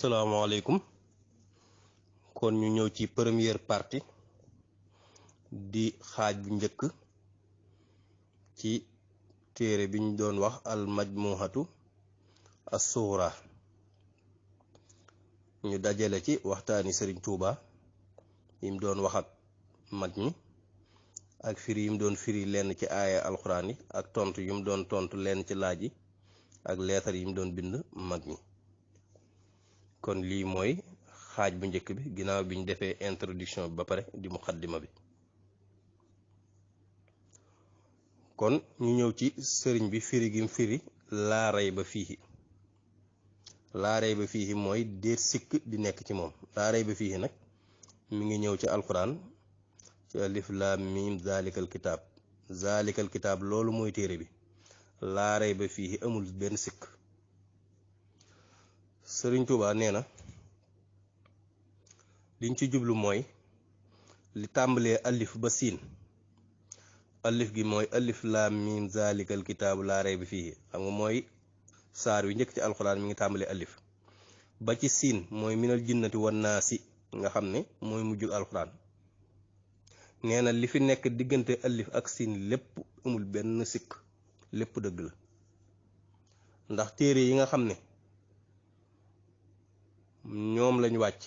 asalaamaaleykum kon ñu ñëw ci première partie di xaaj bu njëkk ci téere bi ñu doon wax al majmuhatu as-sughra ñu dajale ci waxtaani Sëriñ Tuuba yim doon wax ak mag ñi ak firi yim doon firi lenn ci aaya alxuraan yi ak tontu yim doon tontu lenn ci laaj yi ak leetar yim doon bind mag ñi. kon lii mooy xaaj bu njëkk bi ginnaaw bi ñu defee introduction bi ba pare di muqaddima bi. kon ñu ñëw ci sëriñ bi firi gim firi laa rayba fiihi. laa rayba fiihi mooy déet sikk di nekk ci moom. laa rayba fiihi nag mi ngi ñëw ci alquran ci alif laam miim zaalikal kitaab loolu mooy téere bi. laa rayba fiihi amul benn sikk. Sëriñ Tuuba nee na liñ ci jublu mooy li tàmbalee alif ba siin. alif gi mooy alif laam miim zaalikal kitaabu laa rayba fiihi xam nga mooy saar wi njëkk ci alxuraan mi ngi tàmbalee alif ba ci siin mooy minal jinnati wan naasi nga xam ne mooy mujjug alxuraan. nee na li fi nekk diggante alif ak siin lépp amul benn sikk lépp dëgg la ndax téere yi nga xam ne ñoom lañ wàcc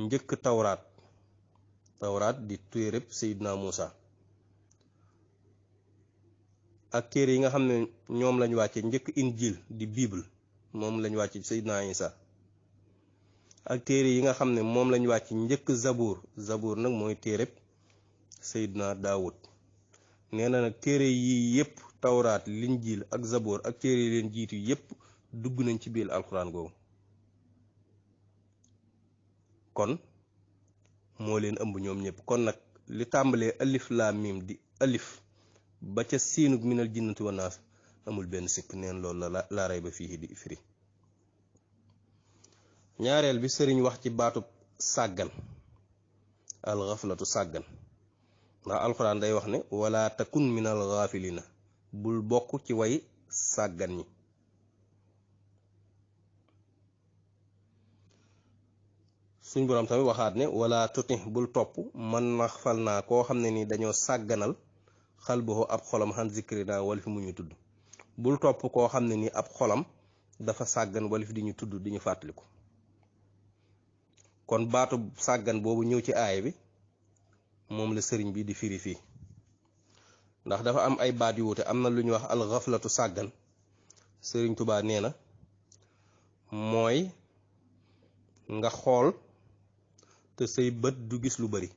njëkk tawraat di téereb Seydina Muusa ak téere yi nga xam ne ñoom lañ wàcce njëkk injil di bible moom lañ wàcc Seydina Isa ak téere yi nga xam ne moom lañ wàcc njëkk zabuur nag mooy téereb Seydina Daawud. nee na nag téere yi yépp tawraat linjil ak zabuur ak téere yi leen jiitu yépp dugg nañ ci biir alxuraan googu kon moo leen ëmb ñoom ñëpp. kon nag li tàmbalee alif laam miim di alif ba ca siinug minal jinnati wan naas amul benn sikk. neen loolu la laa rayba fiihi di firi. ñaareel bi sëriñ wax ci baatub sàggan al xaflatu sàggan ndax alxuraan day wax ne wala takun minal xaafilina bul bokk ci way sàggan ñi. suñ boroom tamit waxaat ne wala tuti bul topp man naxfal naa koo xam ne ni dañoo sàgganal xalbuhu ab xolam xan zikrina wala fi mu ñu tudd. bul topp koo xam ne ni ab xolam dafa sàggan wala fi di ñu tudd di ñu fàttaliku. kon baatu sàggan boobu ñëw ci aaya bi moom la sëriñ bi di firi fii ndax dafa am ay baat yu wuute. am na lu ñuy wax alxaflatu sàggan. sëriñ Tuubaa nee na mooy nga xool te say bët du gis lu bari.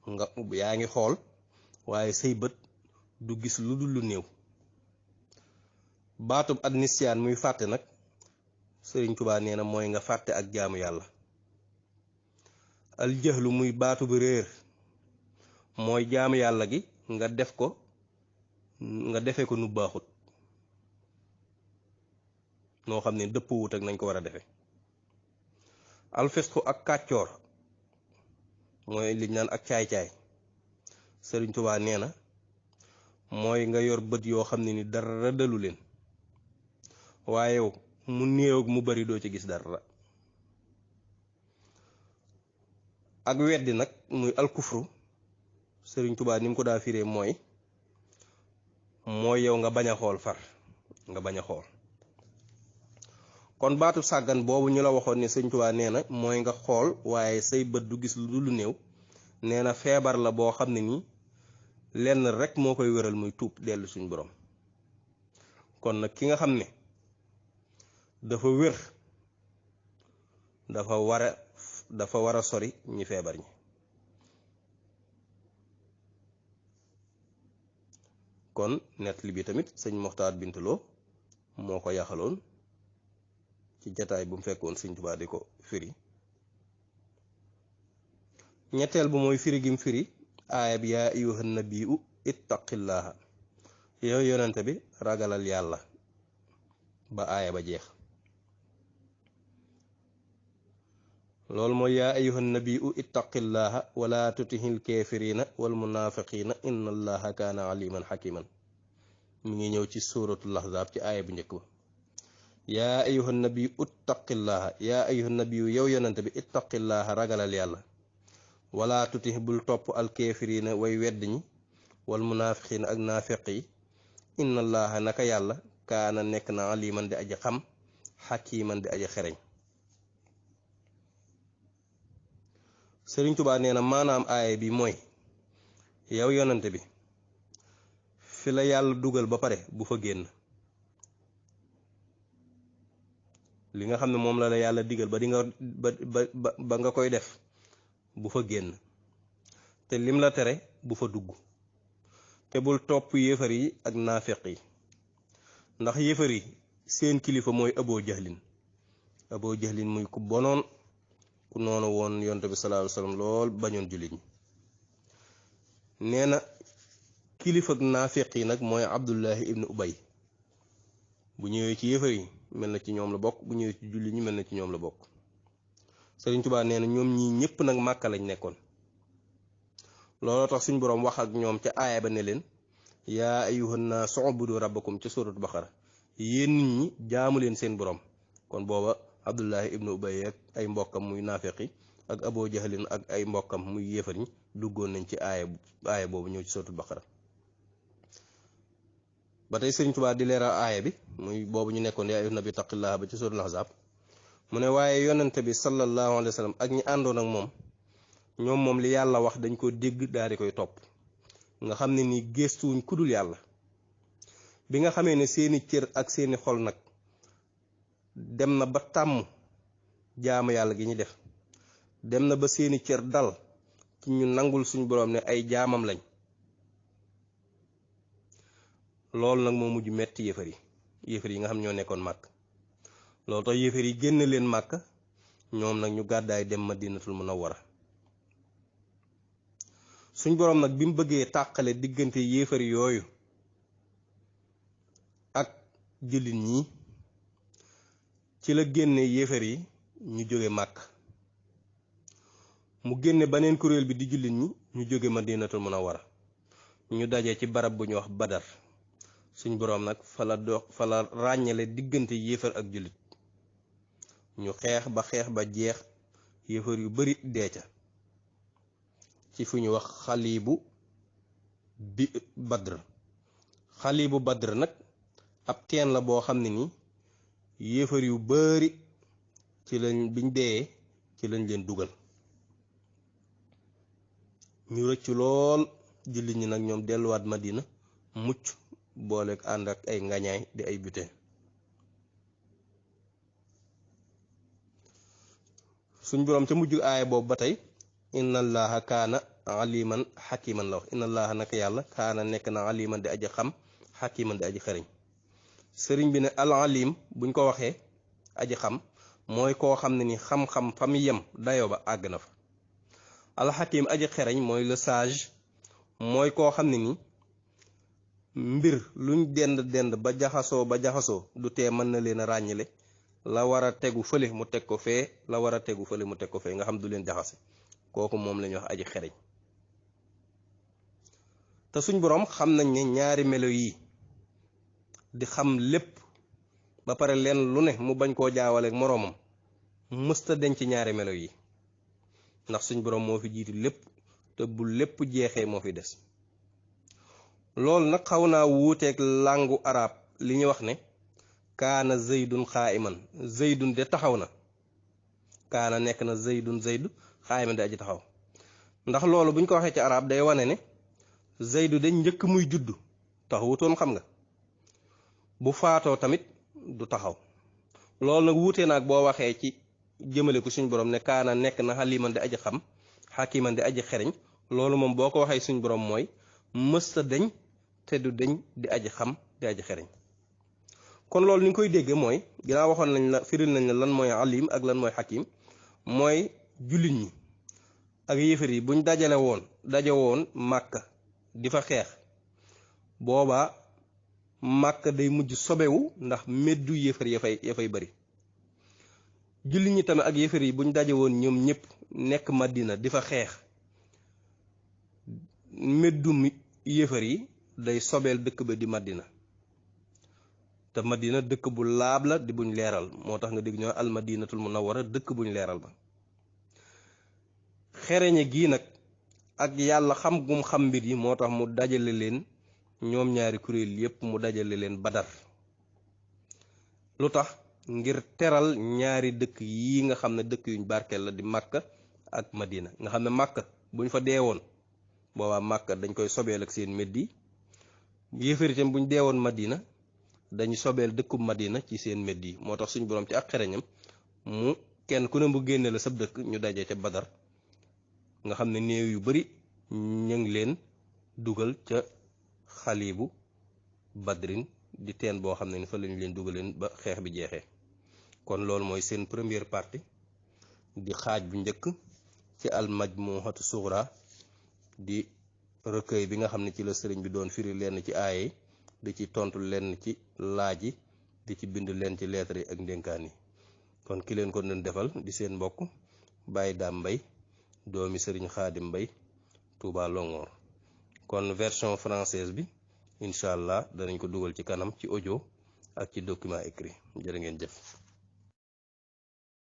nga yaa ngi xool waaye say bët du gis lu dul lu néew. baatub ak nisyaan muy fàtte nag sëriñ Tuubaa nee na mooy nga fàtte ak jaamu yàlla. aljahlu muy baatu bu réer mooy jaamu yàlla gi nga defe ko nu baaxut noo xam ne dëpp wut ak nañ ko war a defe. alfisqu ak kàccoor mooy liñ naan ak caay-caay. sëriñ Tuubaa nee na mooy nga yor bët yoo xam ne ni dara dalu leen waaye mu néew ak mu bari doo ci gis dara. ak weddi nag muy alkufru sëriñ Tuubaa ni mu ko daa firee mooy yow nga bañ a xool far nga bañ a xool. kon baatu sàggan boobu ñu la waxoon ne sëriñ Tuubaa nee na mooy nga xool waaye say bët du gis lu néew. nee na feebar la boo xam ne nii lenn rek moo koy wéral muy tuub dellu suñ borom. kon nag ki nga xam ne dafa wér dafa war a sori ñi feebar ñi. kon nettali bi tamit sëñ Moxtaar Bintaloo moo ko yaxaloon ci jataay bu mu fekkoon sëñ Tuubaa di ko firi. ñetteel bu mooy firi gim firi aaya bi yaa ayyuhan nabiyyu ittaqillaaha yow yonente bi ragalal yàlla ba aaya ba jeex. loolu mooy yaa ayyuhan nabiyyu ittaqillaaha wala tutihil kaafiriina wal munaafiqiina inna allaha kaana aliman hakiman mi ngi ñëw ci suuratul ahzaab ci aaya bu njëkk ba. yaa ayyuhan nabiyu ittaqillaha yaa ayyuhan nabiyu yow yonante bi ittaqillaha ragalal yàlla wala tutih bul topp alkeefiriina way wedd ñi wal munaafiqiina ak naafiq yi inna allaha naka yàlla kaana nekk na aliman di aji xam xakiman di aji xereñ. Sëriñ Tuubaa nee na maanaam aaya bi mooy yow yonante bi fi la yàlla dugal ba pare bu fa génn. li nga xam ne moom la yàlla digal ba di nga ba nga koy def bu fa génn te lim la tere bu fa dugg te bul topp yéefar yi ak naafeq yi ndax yéefar yi seen kilifa mooy Aboo Jahlin muy ku bonoon ku noonu woon yonte bi sallallahu alayhi wasallam lool bañoon jullit ñi. nee na kilifa ak naafeq yi nag mooy Abdullahi ibnu Ubay bu ñëwee ci yéefar yi mel na ci ñoom la bokk bu ñëwee ci julli ñi mel na ci ñoom la bokk. Sëriñ Tuubaa nee na ñoom ñii ñëpp nag Màkka lañ nekkoon looloo tax suñ boroom wax ak ñoom ca aaya ba ne leen yaa ayyuhan naasu ubudu rabbakum ca suuratu Baqara yéen nit ñi jaamu leen seen boroom. kon booba Abdullahi ibnu Ubay ak ay mbokkam muy naafeqi ak Aboo Jahlin ak ay mbokkam muy yéefar ñi duggoon nañ ci aaya boobu ñëw ci suuratu Baqara. ba tey Sëriñ Tuubaa di leeral aaya bi muy boobu ñu nekkoon yaa ayyuhan nabiyyu ittaqillaha ba ci suuratul Ahzaab mu ne waaye yonente bi sallallahu alayhi wa sallam ak ñi àndoon ak moom moom li yàlla wax dañ ko dégg daal di koy topp nga xam ne ni gëstuwuñ kudul yàlla. bi nga xamee ne seeni cër ak seeni xol nag dem na ba tàmm jaamu yàlla gi ñu def dem na ba seeni cër dal ci ñu nangul suñ boroom ne ay jaamam lañ loolu nag moo mujj metti yéefar yi nga xam ñoo nekkoon màkk. loolu tax yéefar yi génn leen màkk ñoom nag ñu gàddaay dem Madinatul Munawwara. suñ boroom nag bi mu bëggee tàqale diggante yéefar yooyu ak jullit ñi ci la génne yéefar yi ñu jóge màkk mu génne beneen kuréel bi di jullit ñi ñu jóge Madinatul Munawwara ñu daje ci barab bu ñu wax Badar. suñ boroom nag fa la ràññale diggante yéefar ak jullit ñu xeex ba jeex yéefar yu bari dee ca ci fu ñu wax xalibu Badr nag ab teen la boo xam ne ni yéefar yu bari ci lañ biñ dee ci lañ leen dugal ñu rëcc lool jullit ñi nag ñoom delluwaat Madina mucc booleeg ànd ak ay ngañaay di ay butin. suñ boroom ca mujj aaya boobu ba tey inna allaha kaana aliman xakiman la wax inna allaha naka yàlla kaana nekk na aliman di aji xam xakiman di aji xereñ. sëriñ bi ne al alim buñ ko waxee aji xam mooy koo xam ne ni xam-xam fa mu yem dayo ba àgg na fa. al xakim aji xereñ mooy le sage mooy koo xam ne ni mbir luñ dend ba jaxasoo du tee mën na leen a ràññile la war a tegu fële mu teg ko fee la war a tegu fële mu teg ko fee nga xam du leen jaxase kooku moom la ñuy wax aji xereñ. te suñ boroom xam nañ ne ñaari melo yi di xam lépp ba pare leen lu ne mu bañ koo jaawaleek moroomam mësta denc ñaari melo yi ndax suñ boroom moo fi jiitu lépp te bu lépp jeexee moo fi des. loolu nag xaw naa wuuteeg làngu arab li ñu wax ne kaana zaydun xaa'iman zaydun de taxaw na kaana nekk na zaydun xaa'iman de aji taxaw ndax loolu buñ ko waxee ci arab day wane ne zaydu de njëkk muy juddu taxawutoon xam nga bu faatoo tamit du taxaw. loolu nag wuute naag boo waxee ci jëmale ko suñ borom ne kaana nekk na xaliman di aji xam xakiman di aji xereñ loolu moom boo ko waxee suñ borom mooy mësta deñ te du deñ di aji xam di aji xereñ. kon loolu ni nga koy déggee mooy ginnaaw waxoon nañ la firil nañ la lan mooy alim ak lan mooy xakim mooy jullit ñi ak yéefar yi buñ daje woon màkka di fa xeex boobaa màkka day mujj sobewu ndax meddu yéefar ya fay bari. jullit ñi tamit ak yéefar yi buñ daje woon ñoom ñëpp nekk Madina di fa xeex meddum yéefar yi day sobeel dëkk ba di Madina te Madina dëkk bu laab la di buñ leeral moo tax nga dégg ñoo al madinatul munawwara dëkk buñ leeral ba. xereñe gii nag ak yàlla xam gum xam mbir yi moo tax mu dajale leen ñoom ñaari kuréel yépp mu dajale leen Badar. lu tax ngir teral ñaari dëkk yi nga xam ne dëkk yuñ barkeel la di Makka ak Madina nga xam ne Makka buñ fa deewoon boobaa Makka dañ koy sobeel ak seen meddi yéefar itam buñ deewoon Madina dañu sobeel dëkkub Madina ci seen meddi moo tax suñ boroom ci ak xereñam mu kenn ku ne mu génne la sab dëkk ñu daje ca Badar nga xam ne néew yu bari ñu ngi leen dugal ca xalibu badrin di teen boo xam ne ni fa lañu leen dugaleen ba xeex bi jeexee. kon loolu mooy seen première partie di xaaj bu njëkk ci al majmuhatu sughra di recueil bi nga xam ne ci la sëriñ bi doon firi lenn ci aaye di ci tontu lenn ci laaj yi di ci bind leen ci lettre yi ak ndénkaan yi. kon ki leen ko doon defal di seen mbokk Baye Dame Mbaye doomi sëriñ Xaadim Mbay Touba Longhor. kon version française bi incha allah danañ ko dugal ci kanam ci audio ak ci document écrit jërë ngeen jëf.